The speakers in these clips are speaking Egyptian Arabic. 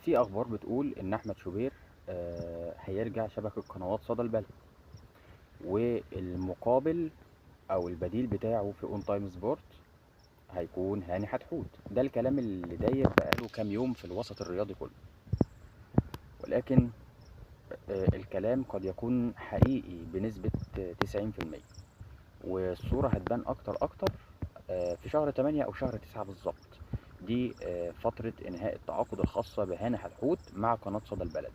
في اخبار بتقول ان احمد شوبير هيرجع شبكة قنوات صدى البلد، والمقابل او البديل بتاعه في اون تايم سبورت هيكون هاني حتحوت. ده الكلام اللي داير بقاله كام يوم في الوسط الرياضي كله، ولكن الكلام قد يكون حقيقي بنسبة 90%، والصورة هتبان أكتر أكتر في شهر 8 أو شهر 9 بالظبط. دي فترة إنهاء التعاقد الخاصة بهاني حتحوت مع قناة صدى البلد.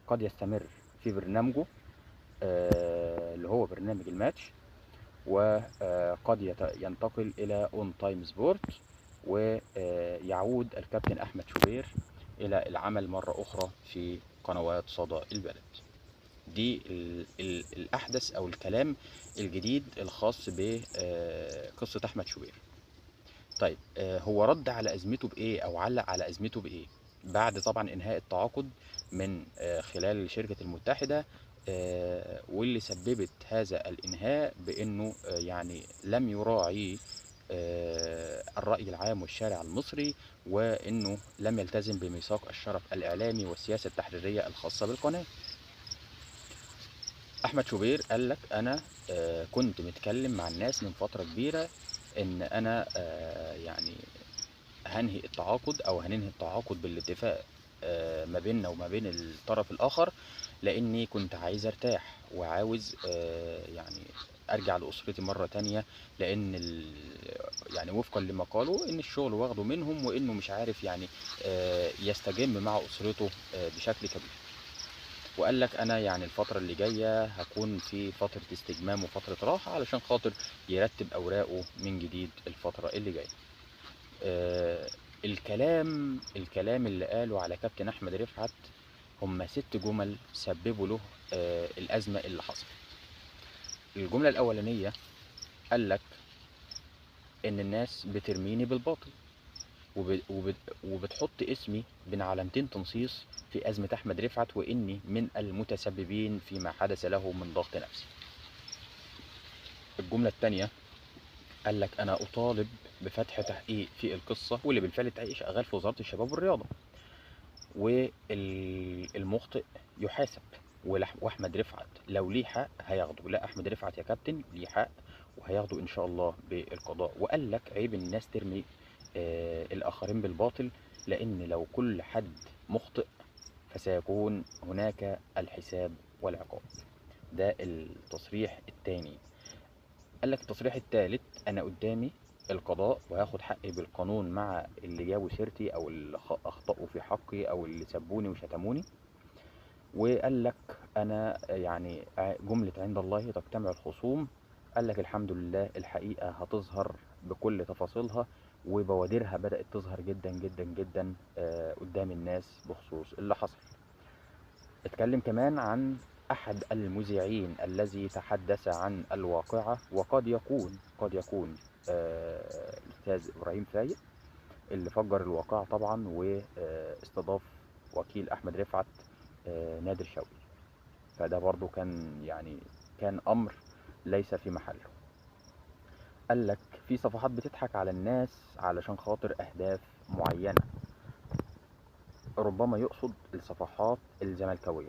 قد يستمر في برنامجه اللي هو برنامج الماتش، وقد ينتقل إلى أون تايم سبورت، ويعود الكابتن أحمد شوبير إلى العمل مرة أخرى في قنوات صدى البلد. دي الأحدث أو الكلام الجديد الخاص بقصة أحمد شوبير. طيب هو رد على أزمته بإيه أو علق على أزمته بإيه بعد طبعا إنهاء التعاقد من خلال شركة المتحدة، واللي سببت هذا الإنهاء بإنه يعني لم يراعي الرأي العام والشارع المصري، وإنه لم يلتزم بميثاق الشرف الإعلامي والسياسة التحريرية الخاصة بالقناة. أحمد شوبير قال لك أنا كنت متكلم مع الناس من فترة كبيرة إن أنا يعني هنهي التعاقد أو هننهي التعاقد بالاتفاق ما بيننا وما بين الطرف الآخر، لأني كنت عايز أرتاح وعاوز يعني أرجع لأسرتي مرة تانية، لأن يعني وفقا لما قالوا إن الشغل واخده منهم، وإنه مش عارف يعني يستجم مع أسرته بشكل كبير. وقال لك أنا يعني الفترة اللي جاية هكون في فترة استجمام وفترة راحة علشان خاطر يرتب أوراقه من جديد الفترة اللي جاية. الكلام اللي قاله على كابتن أحمد رفعت هم 6 جمل سببوا له الأزمة اللي حصلت. الجملة الأولانية قال لك إن الناس بترميني بالباطل وبتحط اسمي بين علامتين تنصيص في أزمة أحمد رفعت، وإني من المتسببين فيما حدث له من ضغط نفسي. الجملة الثانية قال لك أنا أطالب بفتح تحقيق في القصة، واللي بالفعل التحقيق شغال في وزارة الشباب والرياضة، والمخطئ يحاسب، وأحمد رفعت لو ليه حق هياخده. لا، أحمد رفعت يا كابتن ليه حق وهياخده إن شاء الله بالقضاء. وقال لك عيب الناس ترمي الآخرين بالباطل، لأن لو كل حد مخطئ فسيكون هناك الحساب والعقاب. ده التصريح الثاني. قال لك التصريح الثالث، أنا قدامي القضاء وهاخد حقي بالقانون مع اللي جابوا سيرتي أو اللي أخطأوا في حقي أو اللي سبوني وشتموني. وقال لك أنا يعني جملة عند الله تجتمع الخصوم. قال لك الحمد لله الحقيقة هتظهر بكل تفاصيلها، وبوادرها بدأت تظهر جدا جدا جدا قدام الناس بخصوص اللي حصل. اتكلم كمان عن أحد المذيعين الذي تحدث عن الواقعة، وقد يكون الأستاذ إبراهيم فايق اللي فجر الواقعة طبعا واستضاف وكيل أحمد رفعت نادر شوقي. فده برضو كان أمر ليس في محله. قال لك في صفحات بتضحك على الناس علشان خاطر أهداف معينة، ربما يقصد الصفحات الزملكاوية،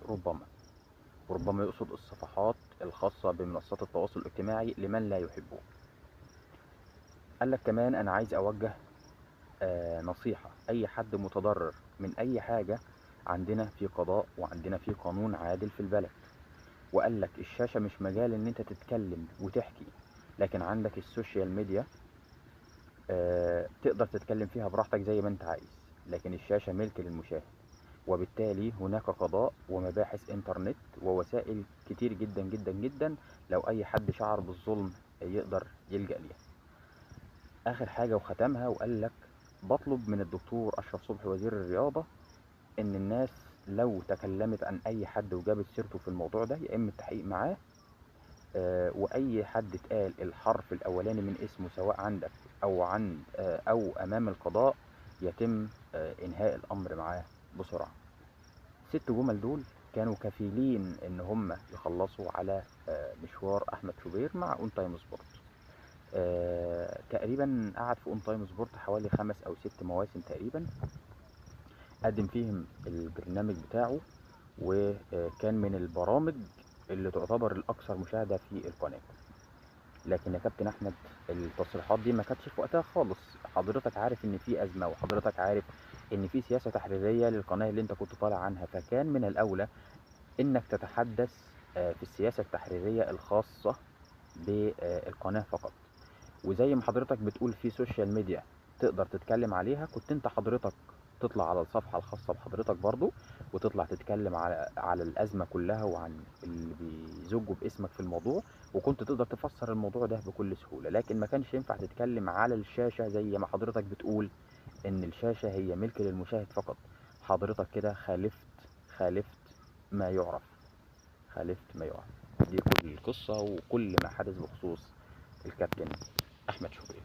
ربما يقصد الصفحات الخاصة بمنصات التواصل الاجتماعي لمن لا يحبه. قال لك كمان أنا عايز أوجه نصيحة، أي حد متضرر من أي حاجة عندنا في قضاء وعندنا في قانون عادل في البلد. وقال لك الشاشة مش مجال إن أنت تتكلم وتحكي، لكن عندك ال social media تقدر تتكلم فيها براحتك زي ما أنت عايز، لكن الشاشة ملك للمشاهد، وبالتالي هناك قضاء ومباحث انترنت ووسائل كتير جدا جدا جدا لو أي حد شعر بالظلم يقدر يلجأ ليها. آخر حاجة وختمها وقال لك بطلب من الدكتور أشرف صبحي وزير الرياضة إن الناس لو تكلمت عن أي حد وجابت سيرته في الموضوع ده يا إما التحقيق معاه، وأي حد اتقال الحرف الأولاني من اسمه سواء عندك أو عن أو أمام القضاء يتم إنهاء الأمر معاه بسرعة. 6 جمل دول كانوا كفيلين إن هم يخلصوا على مشوار أحمد شوبير مع أون تايم سبورت. تقريبا قعد في اون تايم سبورت حوالي 5 أو 6 مواسم تقريبا. قدم فيهم البرنامج بتاعه، وكان من البرامج اللي تعتبر الأكثر مشاهدة في القناة. لكن يا كابتن أحمد التصريحات دي ما كانتش في وقتها خالص. حضرتك عارف إن في أزمة، وحضرتك عارف إن في سياسة تحريرية للقناة اللي أنت كنت طالع عنها، فكان من الأولى إنك تتحدث في السياسة التحريرية الخاصة بالقناة فقط. وزي ما حضرتك بتقول في social media تقدر تتكلم عليها، كنت انت حضرتك تطلع على الصفحة الخاصة بحضرتك برضو وتطلع تتكلم على الأزمة كلها وعن اللي بيزجوا باسمك في الموضوع، وكنت تقدر تفسر الموضوع ده بكل سهولة. لكن ما كانش ينفع تتكلم على الشاشة زي ما حضرتك بتقول إن الشاشة هي ملك للمشاهد فقط. حضرتك كده خالفت ما يعرف، خالفت ما يعرف. دي كل القصة وكل ما حدث بخصوص الكابتن أحمد شوبير.